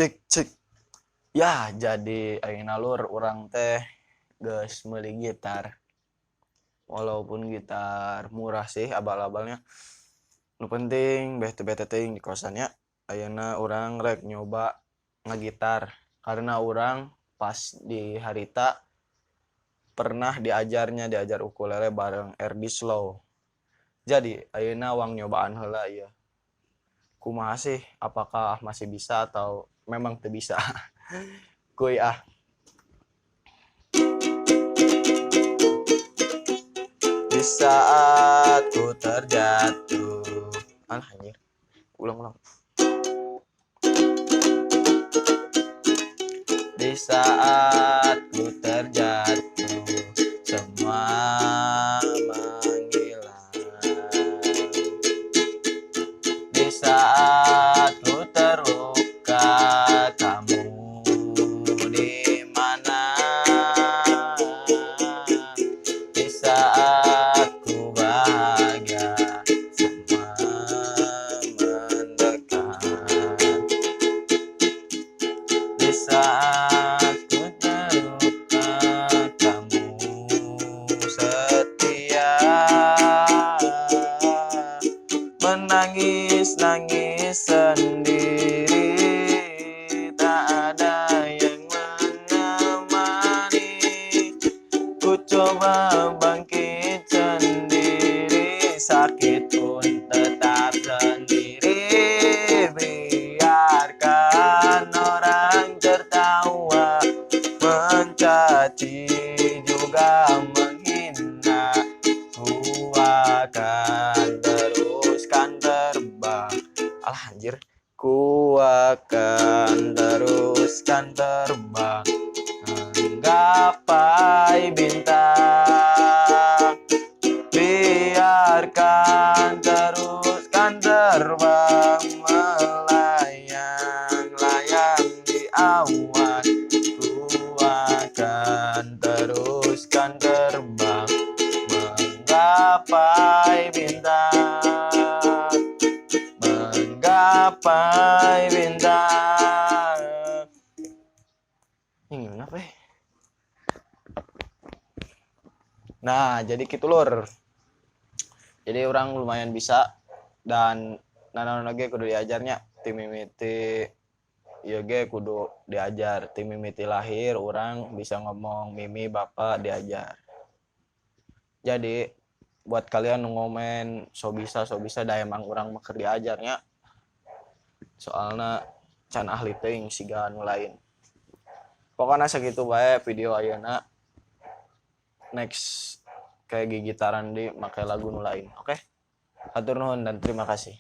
Cek cek. Ya, jadi ayeuna lur urang teh geus meuli gitar. Walaupun gitar murah sih abal-abalnya. Nu penting beh teu bete teuing di kosannya. Ayeuna urang rek nyoba ngagitar karena urang pas di harita pernah diajarnya diajar ukulele bareng RD Slow. Jadi ayeuna wang nyobaan heula ieu. Kumaha sih, apakah masih bisa atau memang teu bisa? Kuy ah. Di saat ku terjatuh. Alah anjir. Ulang-ulang. Di saat ku terjatuh, semua menghilang. Di saat ku terluka, kamu di mana? Di saat ku bahagia, semua mendekat. Di saat ku terluka, kamu setia. Menangis-nangis sendiri, tak ada yang menemani. Ku coba bangkit sendiri, sakit pun tetap sendiri. Biarkan orang tertawa, mencaci juga menghina. Ku akan teruskan terbang. Alah anjir. Ku akan teruskan terbang menggapai bintang. Biarkan teruskan terbang, melayang-layang di awan. Ku akan teruskan terbang menggapai bintang, menggapai bintang. Ini kenapa ya? Nah, jadi gitu lur. Jadi orang lumayan bisa dan nanaon lagi kudu diajarnya. Tim mimiti ieu ge kudu diajar. Tim mimiti lahir orang bisa ngomong mimi bapak diajar. Jadi buat kalian nu ngomen so bisa da emang urang mah keur diajarnya. Soalna can ahli teuing siga nu lain. Pokoknya segitu bae video ayeuna. Next kayak gigitaran di make lagu nu lain. Oke? Hatur nuhun dan terima kasih.